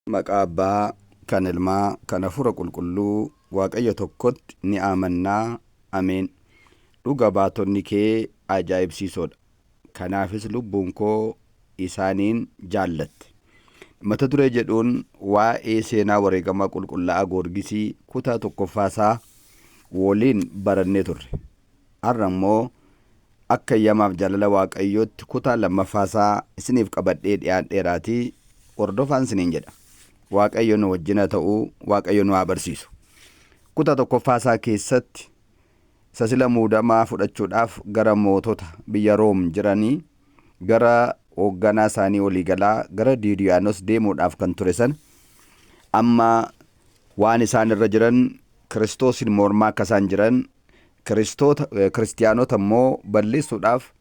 Maqaa Abbaa, kan Ilmaa, kan Hafuura Qulqulluu, Waaqayyo tokkotti ni amannaa. Ameen. Dhuga baatonni kee ajaa'ibsiisoodha. Kanaafis lubbuun koo isaaniin jaallatte. Mata duree jedhuun waa'ee seenaa wareegamaa qulqullaa'aa Goorgisii kutaa tokkoffaasaa waliin barannee turre. Har'a immoo akka eeyyamaaf jaalala Waaqayyootti kutaa lammaffaasaa isiniif qabadhee dhiyaadheeraatii hordofaan isiniin jedha. Waaqayyo nu wajjin haa ta'u, Waaqayyo nu haa barsiisu. Kutaa tokkoffaasaa keessatti sasila muudamaa fudhachuudhaaf gara mootota biyya Room jiranii gara hoogganaa isaanii waliigalaa gara Diidiyaanos deemuudhaaf kan ture sana amma waan isaan irra jiran Kiristoosin mormaa akka isaan jiran kiristiyaanota immoo balleessuudhaaf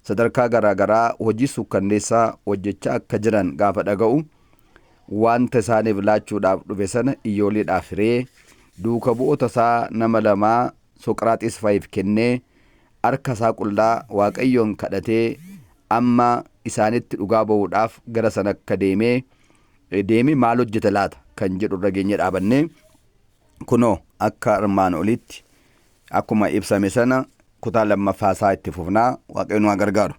sadarkaa garaa garaa hojii suukkanneessaa hojjechaa akka jiran gaafa dhaga'u wanta isaaniif laachuudhaaf dhufe sana iyyooliidhaaf hiree duuka bu'oota isaa nama lamaa Soqiraaxis fa'iif kennee harka isaa qullaa Waaqayyoon kadhatee amma isaanitti dhugaa ba'uudhaaf gara sana akka deemee deemee maal hojjete laata kan jedhu irra geenye dhaabannee kunoo akka armaan olitti akkuma ibsame sana kutaa lammaffaa isaa itti fufnaa Waaqayyo nu haa gargaaru.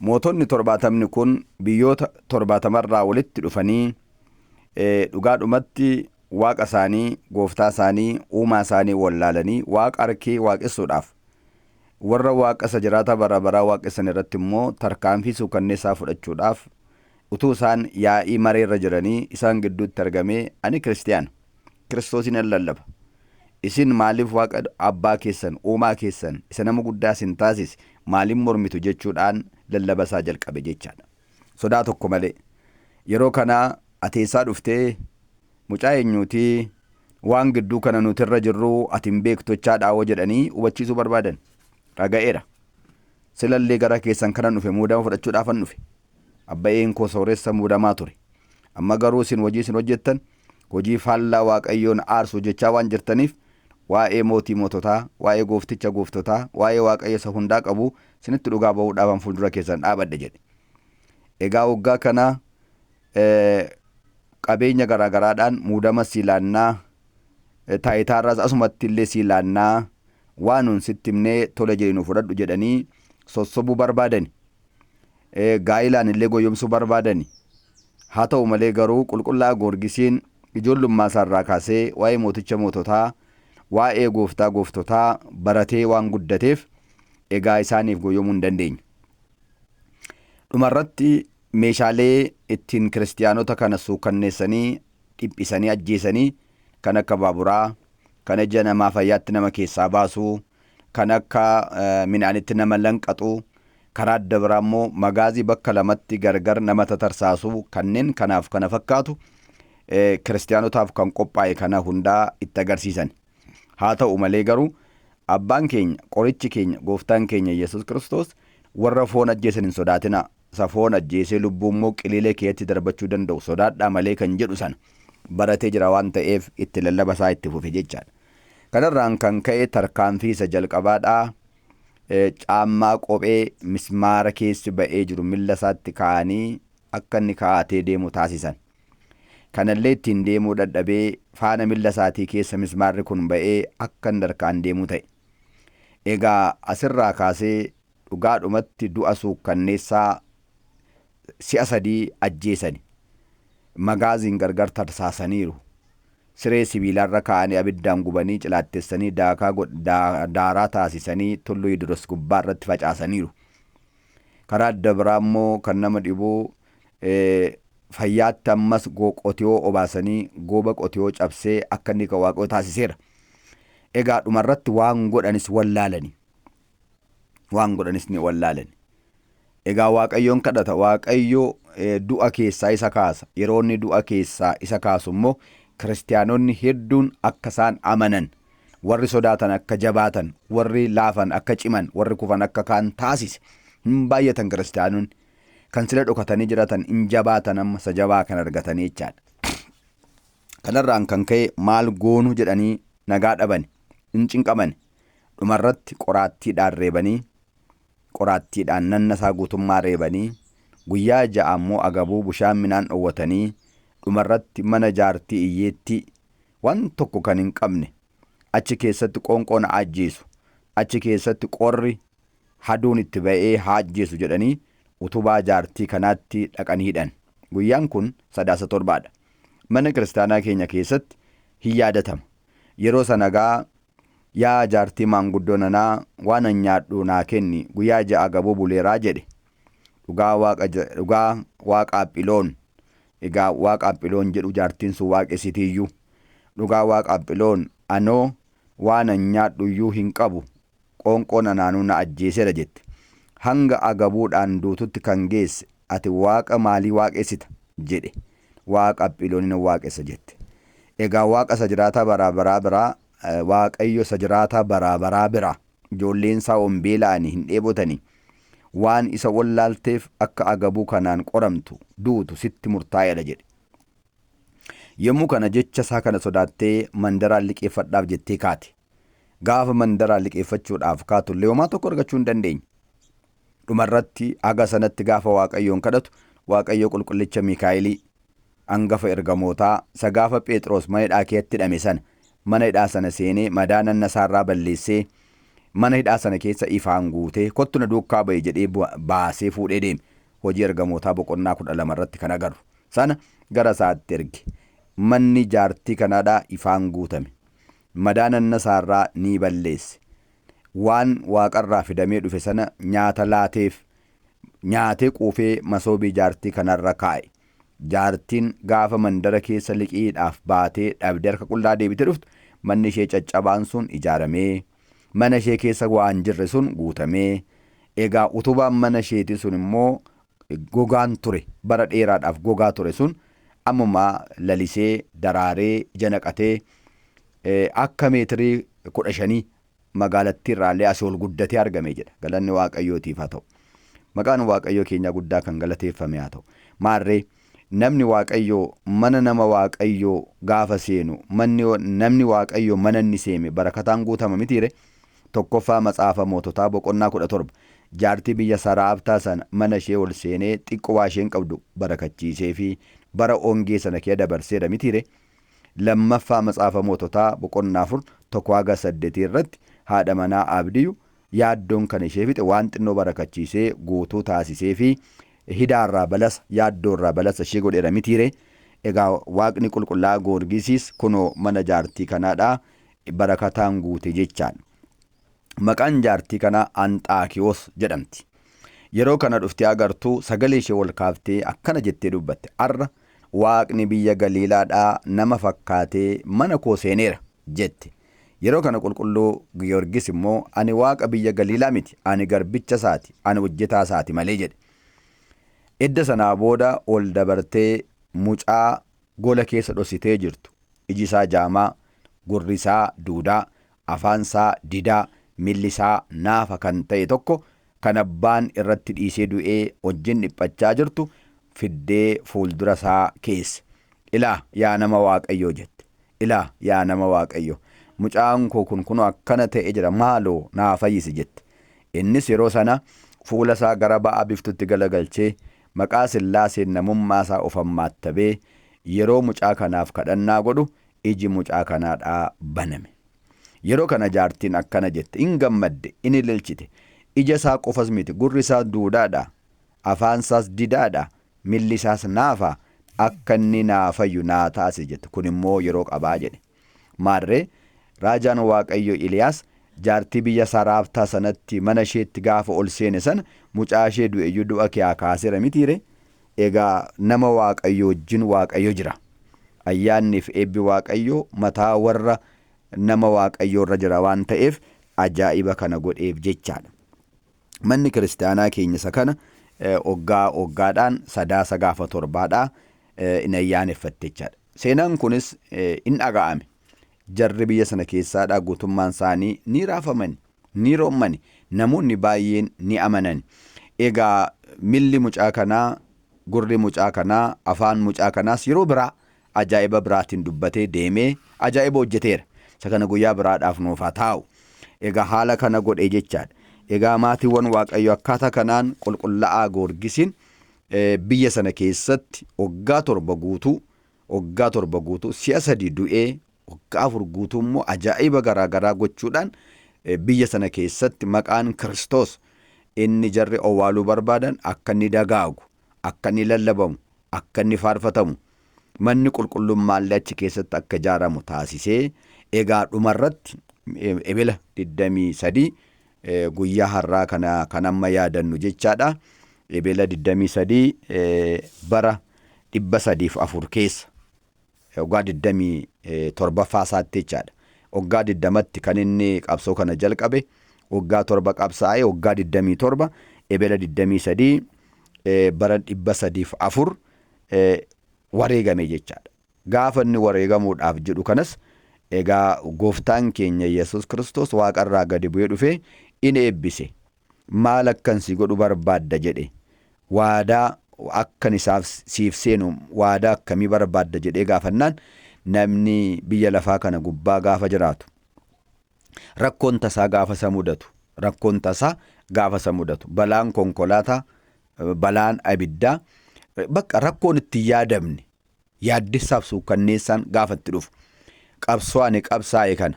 Mootonni 70 kun biyyoota 70rraa walitti dhufanii dhugaadhumatti waaqa isaanii, gooftaa isaanii, uumaa isaanii wallaalanii waaqa arkee waaqessuudhaaf warra waaqa isa jiraata bara baraa waaqessan irratti immoo tarkaanfii suukanneessaa fudhachuudhaaf utuu isaan yaa'ii mareerra jiranii isaan gidduutti argamee ani kiristiyaana. Kiristoosin nan lallaba. Isin maaliif waaqa abbaa keessan, uumaa keessan, isa nama guddaa isin taasise maaliif mormitu jechuudhaan lallaba isaa jalqabe jechaadha. Sodaa tokko malee. Yeroo kana ati eessaa dhuftee mucaa eenyuutii waan gidduu kana nuti irra jirru ati hin beektu jechaadha jedhanii hubachiisuu barbaadan. Dhaga'eera. Silallee gara keessan kanan dhufe muudama fudhachuudhaafan dhufe. Abba'een koo sooressa muudamaa ture. Amma garuu isin hojii isin hojjettan hojii faallaa Waaqayyoon aarsu hojjechaa waan jirtaniif waa'ee mootii moototaa, waa'ee goofticha gooftotaa, waa'ee Waaqayyo isa hundaa qabu isinitti dhugaa ba'uudhaafan fuuldura keessan dhaabadhe jedhe. Egaa waggaa kana qabeenya garaa garaadhaan muudama sii laannaa, taayitaarraas asumatti illee sii laannaa, waan nun sitti himnee tole jedhi nu fudhadhu jedhanii sossobuu barbaadani. Gaa'ilaan illee goyyomsuu barbaadani. Haa ta'u malee garuu qulqullaa'aa Goorgisiin ijoollummaa isaarraa kaasee waa'ee mooticha moototaa, waa'ee gooftaa gooftotaa baratee waan guddateef egaa isaaniif goyyomuu hin dandeenye. Dhumarratti meeshaalee ittiin kiristiyaanota kana suukanneessanii dhiphisanii ajjeesanii kan akka baaburaa, kan ija namaa fayyaatti nama keessaa baasuu, kan akka midhaanitti nama lanqaxu, karaa adda biraa immoo magaazii bakka lamatti gargar nama tatarsaasuu kanneen kanaaf kana fakkaatu kiristiyaanotaaf kan qophaa'e kana hundaa itti agarsiisan. Haa ta'u malee garuu abbaan keenya, qorichi keenya, gooftaan keenya Yesuus Kiristoos warra foon ajjeesan hin sodaatinaa. Isa foon ajjeesee lubbuu immoo qiliilee keessatti darbachuu danda'u sodaadhaa malee kan jedhu sana baratee jira waan ta'eef itti lallaba isaa itti fufe jechaadha. Kanarraan kan ka'e tarkaanfii isa jalqabaadhaa caammaa kophee mismaara keessi ba'ee jiru milla isaatti kaa'anii akka inni kaa'atee deemu taasisan. Kanallee ittiin deemuu dadhabee faana milla isaatii keessa mismaarri kun ba'ee akka inni harkaan deemuu ta'e. Egaa asirraa kaasee dhugaadhumatti du'a suukkanneessaa si'a sadii ajjeesani. Magaaziin gargar tarsaasaniiru. Siree sibiilaarra kaa'anii abiddaan gubanii cilaattessanii daakaa daaraa taasisanii tulluu Idiros gubbaa irratti facaasaniiru. Karaa adda biraa immoo kan nama dhibu fayyaatti ammas qotiyoo obaasanii gooba qotiyoo cabsee akka inni kan Waaqayyoo taasiseera. Egaa dhumarratti waan godhanis wallaalani. Waan godhanis ni wallaalani. Egaa Waaqayyoon kadhata. Waaqayyo du'a keessaa isa kaasa. Yeroo inni du'a keessaa isa kaasu immoo kiristiyaanonni hedduun akka isaan amanan, warri sodaatan akka jabaatan, warri laafan akka ciman, warri kufan akka ka'an taasise. Hin baay'atan kiristiyaanonni. Kan sila dhokatanii jiraatan hin jabaatan amma isa jabaa kan argatanii jechaadha. Kanarraan kan ka'e maal goonu jedhanii nagaa dhabani. Hin cinqamani. Dhumarratti qoraattiidhaan reebanii qoraattiidhaan nanna isaa guutummaa reebanii, guyyaa 6 ammoo agabuu bushaan minaan dhowwatanii, Dhumarratti mana jaartii iyyeettii waan tokko kan hin qabne achi keessatti qoonqoon haa ajjeesu, achi keessatti qorri haduun itti ba'ee haa ajjeesu jedhanii utubaa jaartii kanaatti dhaqanii hidhan. Guyyaan kun Sadaasa 7dha. Mana kiristaanaa keenya keessatti hin yaadatama. Yeroo sana gaa yaa jaartii maanguddoo nanaa waan an nyaadhu naa kenni guyyaa 6 gabuu buleeraa jedhe. Dhugaa waaqa dhugaa waaqa Aphiloon egaa waaqa Aphiloon jedhu jaartiin sun waaqessitiiyyuu. Dhugaa waaqa Aphiloon anoo waan an nyaadhu iyyuu hin qabu qoonqoon anaanuu na ajjeeseera jette. Hanga agabuudhaan duututti kan geesse ati waaqa maalii waaqessita jedhe. Waaqa Aphilooniin waaqessa jette. Egaa waaqa isa jiraataa baraa baraa biraa Waaqayyo isa jiraataa baraa baraa biraa ijoolleen isaa on beela'anii hin dheebotanii waan isa wallaalteef akka agabuu kanaan qoramtu duutu sitti murtaa'eera jedhe. Yommuu kana jecha isaa kana sodaattee mandaraan liqeeffadhaaf jettee kaate. Gaafa mandaraan liqeeffachuudhaaf kaatullee homaa tokko argachuu hin dandeenye. Dhumarratti haga sanatti gaafa Waaqayyoon kadhatu Waaqayyo qulqullicha Mikaa'elii angafa ergamootaa isa gaafa Phexros mana hidhaa keessatti hidhame sana mana hidhaa sana seenee madaa nanna isaarraa balleessee mana hidhaa sana keessa ifaan guutee kottu na duukaa ba'i jedhee baasee fuudhee deeme. Hojii ergamootaa boqonnaa 12 irratti kan agarru sana gara isaatti erge. Manni jaartii kanaadhaa ifaan guutame. Madaa nanna isaarraa ni balleesse. Waan waaqarraa fidamee dhufe sana nyaata laateef nyaatee quufee masoobii jaartii kanarra kaa'e. Jaartiin gaafa mandara keessa liqiidhaaf baatee dhabdee harka qullaa deebitee dhuftu manni ishee caccabaan sun ijaaramee mana ishee keessa waan jirre sun guutamee egaa utubaan mana isheetii sun immoo gogaan ture bara dheeraadhaaf gogaa ture sun ammumaa lalisee daraaree ija naqatee akka meetirii 15 magaalattii irraallee asii ol guddatee argame jedha. Galanni Waaqayyootiif haa ta'u. Maqaan Waaqayyoo keenyaa guddaa kan galateeffame haa ta'u. Maarree namni Waaqayyoo mana nama Waaqayyoo gaafa seenu manni namni Waaqayyoo mana inni seeme barakataan guutama mitiire? Tokkoffaa Matsaafa Moototaa boqonnaa 17 jaartii biyya Saraabtaa sana mana ishee ol seenee xiqqoo waa isheen qabdu barakachiisee fi bara ongee sana keessa dabarseera mitiire? Lammaffaa Matsaafa Moototaa boqonnaa 4 1 haga 8 irratti haadha manaa Abdiyu yaaddoon kan ishee fixe waan xinnoo barakachiisee guutuu taasisee fi hidaarraa balasa yaaddoorraa balasa ishee godheera mitiire? Egaa Waaqni qulqullaa'aa Goorgisiis kunoo mana jaartii kanaadhaa barakataan guute jechaan. Maqaan jaartii kanaa Anxaakiyoos jedhamti. Yeroo kana dhuftee agartu sagalee ishee ol kaaftee akkana jettee dubbatte. Arra Waaqni biyya Galiilaadhaa nama fakkaatee mana koo seeneera jette. Yeroo kana qulqulluu Giyoorgis immoo ani Waaqa biyya Galiilaa miti, ani garbicha isaati, ani hojjetaa isaati malee jedhe. Edda sanaa booda ol dabartee mucaa gola keessa dhositee jirtu iji isaa jaamaa, gurri isaa duudaa, afaan isaa didaa, milli isaa naafa kan ta'e tokko kan abbaan irratti dhiisee du'ee wajjin dhiphachaa jirtu fiddee fuuldura isaa keesse. Ilaa yaa nama Waaqayyoo jette. Ilaa yaa nama Waaqayyoo mucaan koo kun kunoo akkana ta'ee jira maaloo naa fayyisi jette. Innis yeroo sana fuula isaa gara ba'a biftutti galagalchee maqaa Sillaaseen namummaa isaa of ammaattabee yeroo mucaa kanaaf kadhannaa godhu iji mucaa kanaadhaa baname. Yeroo kana jaartiin akkana jette, in gammadde, in ililchite. Ija isaa qofas miti, gurri isaas duudaadha, afaan isaas didaadha, milli isaas naafa, akka inni naa fayyu naa taasisi jette. Kun immoo yeroo qabaa jedhe. Maarree, raajaan Waaqayyo Iliyaas jaartii biyya Saraaptaa sanatti mana isheetti gaafa ol seene sana mucaa ishee du'e iyyuu du'a kee haa kaaseera mitiire? Egaa nama Waaqayyo wajjin Waaqayyo jira. Ayyaanni fi eebbi Waaqayyoo mataa warra nama Waaqayyoo irra jira waan ta'eef ajaa'iba kana godheef jechaadha. Manni kiristaanaa keenya isa kana oggaa oggaadhaan Sadaasa gaafa 7dhaa in ayyaaneffatte jechaadha. Seenaan kunis in dhaga'ame. Jarri biyya sana keessaadhaa guutummaan isaanii ni raafamani, ni roommani, namoonni baay'een ni amanani. Egaa milli mucaa kanaa, gurri mucaa kanaa, afaan mucaa kanaas yeroo biraa ajaa'iba biraatiin dubbatee deemee ajaa'iba hojjeteera. Isa kana guyyaa biraadhaaf nuuf haa taa'u. Egaa haala kana godhee jechaadha. Egaa maatiiwwan Waaqayyoo akkaataa kanaan qulqullaa'aa Goorgisiin biyya sana keessatti waggaa 7 guutuu Waggaa 7 guutuu si'a 3 du'ee waggaa 4 guutuu immoo ajaa'iba garaa garaa gochuudhaan biyya sana keessatti maqaan Kiristoos inni jarri owwaaluu barbaadan akka inni dagaagu, akka inni lallabamu, akka inni faarfatamu, manni qulqullummaallee achi keessatti akka ijaaramu taasisee egaa dhumarratti Ebela 23 guyyaa har'aa kana kan amma yaadannu jechaadha. Ebela 23 bara 304 keessa waggaa 27ffaa isaatti jechaadha. Waggaa 20tti kan inni qabsoo kana jalqabe, waggaa 7 qabsaa'ee waggaa 27 Ebela 23 bara 304 wareegame jechaadha. Gaafa inni wareegamuudhaaf jedhu kanas egaa gooftaan keenya Yesuus Kiristoos waaqarraa gadi bu'ee dhufee in eebbise. Maal akkan si godhu barbaadda jedhe. Waadaa akkan isaaf siif seenu waadaa akkamii barbaadda jedhee gaafannaan namni biyya lafaa kana gubbaa gaafa jiraatu rakkoon tasaa gaafa isa mudatu rakkoon tasaa gaafa isa mudatu balaan konkolaataa balaan abiddaa bakka rakkoon itti yaadamne yaaddessaaf suukkanneessaan gaafa itti dhufu qabsoo ani qabsaa'e kana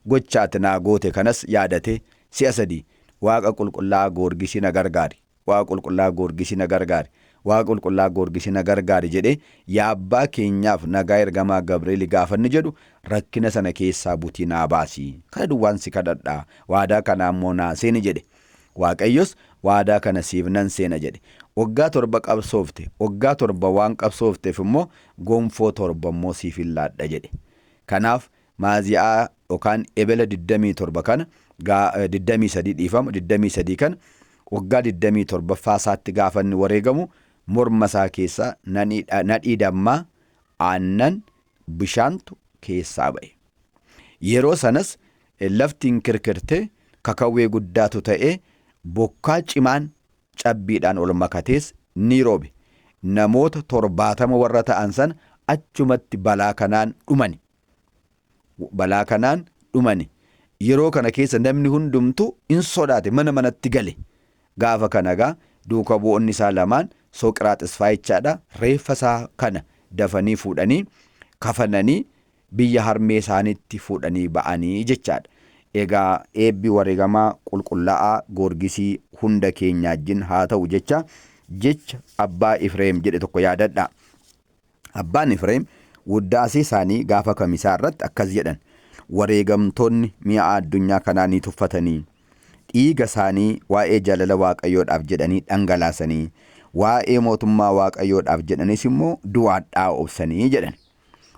gocha ati naa goote kanas yaadatee si'a 3 Waaqa qulqullaa'aa Goorgisii na gargaari Waaqa qulqullaa'aa Goorgisii na gargaari Waaqa qulqullaa'aa Goorgisii na gargaari jedhee yaa abbaa keenyaaf nagaa ergamaa Gabreeli gaafa inni jedhu rakkina sana keessaa butii naa baasi kana duwwaan si kadhadha waadaa kanaa immoo naa seeni jedhe Waaqayyos waadaa kana siif nan seena jedhe. Waggaa 7 qabsoofte, waggaa 7 waan qabsoofteef immoo gonfoo 7 immoo siifin laadha jedhe. Kanaaf Maazi'aa yookaan Ebela 27 kana, 23 dhiifama, 23 kana waggaa 27ffaa isaatti gaafa inni wareegamu morma isaa keessaa nadhii dammaa, aannan, bishaantu keessaa ba'e. Yeroo sanas Lafti in kirkirte, kakawwee guddaatu ta'e, bokkaa cimaan cabbiidhaan ol makatees ni roobe. Namoota 70 warra ta'an sana achumatti balaa kanaan dhumani. Balaa kanaan dhumani. Yeroo kana keessa namni hundumtuu in sodaate, mana manatti gale. Gaafa kana egaa duuka bu'oonni isaa lamaan Sooqiraaxis faa jechaadha, reeffa isaa kana dafanii fuudhanii kafananii biyya harmee isaaniitti fuudhanii ba'anii jechaadha. Egaa eebbi wareegamaa qulqulla'aa Goorgisii hunda keenyaajjin haa ta'u jecha jecha Abbaa Ifreem jedhe tokko yaadadhaa. Abbaan Ifreem wuddaasee isaanii gaafa Kamisaa irratti akkas jedhan, Wareegamtoonni mi'a addunyaa kanaa ni tuffatanii, dhiiga isaanii waa'ee jaalala Waaqayyoodhaaf jedhanii dhangalaasanii, waa'ee mootummaa Waaqayyoodhaaf jedhaniis immoo du'a hadhaa'aa obsanii jedhan.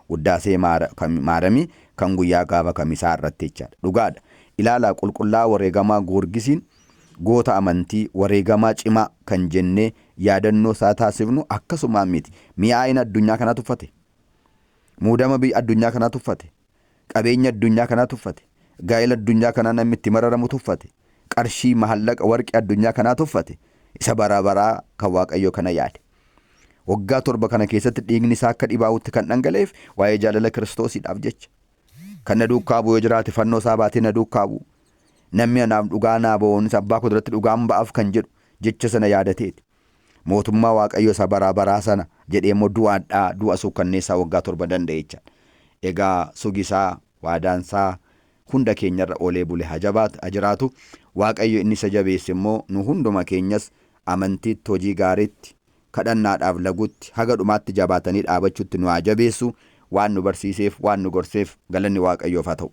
Wuddaasee Maaramii kan guyyaa gaafa Kamisaa irratti jechaadha. Dhugaadha. Ilaalaa qulqullaa'aa wareegamaa Goorgisiin goota amantii, wareegamaa cimaa kan jennee yaadannoo isaa taasifnu akkasumaan miti. Mi'aa'ina addunyaa kanaa tuffate. Muudama biyya addunyaa kanaa tuffate. Qabeenya addunyaa kanaa tuffate. Gaa'ela addunyaa kanaa namni itti mararamu tuffate. Qarshii, mahallaqa, warqee addunyaa kanaa tuffate. Isa bara baraa kan Waaqayyoo kana yaade. Waggaa 7 kana keessatti dhiigni isaa akka dhibaa'utti kan dhangala'eef waa'ee jaalala Kiristoosiidhaaf jecha. Kan na duukaa bu'u yoo jiraate fannoo isaa baatee na duukaa bu'u. Namni anaaf dhugaa naa ba'uunis abbaa koo duratti dhugaan ba'aaf kan jedhu jecha sana yaadateeti. Mootummaa Waaqayyoo isa baraa baraa sana jedhee immoo du'a hadhaa du'a suukkanneessaa waggaa 7 danda'e jechaadha. Egaa sugi isaa waadaan isaa hunda keenyarra oolee bule haa jabaatu haa jiraatu. Waaqayyo inni isa jabeesse immoo nu hunduma keenyas amantiitti hojii gaariitti kadhannaadhaaf lagutti haga dhumaatti jabaatanii dhaabachuutti nu haa jabeessu. Waan nu barsiiseef waan nu gorseef galanni Waaqayyoof haa ta'u.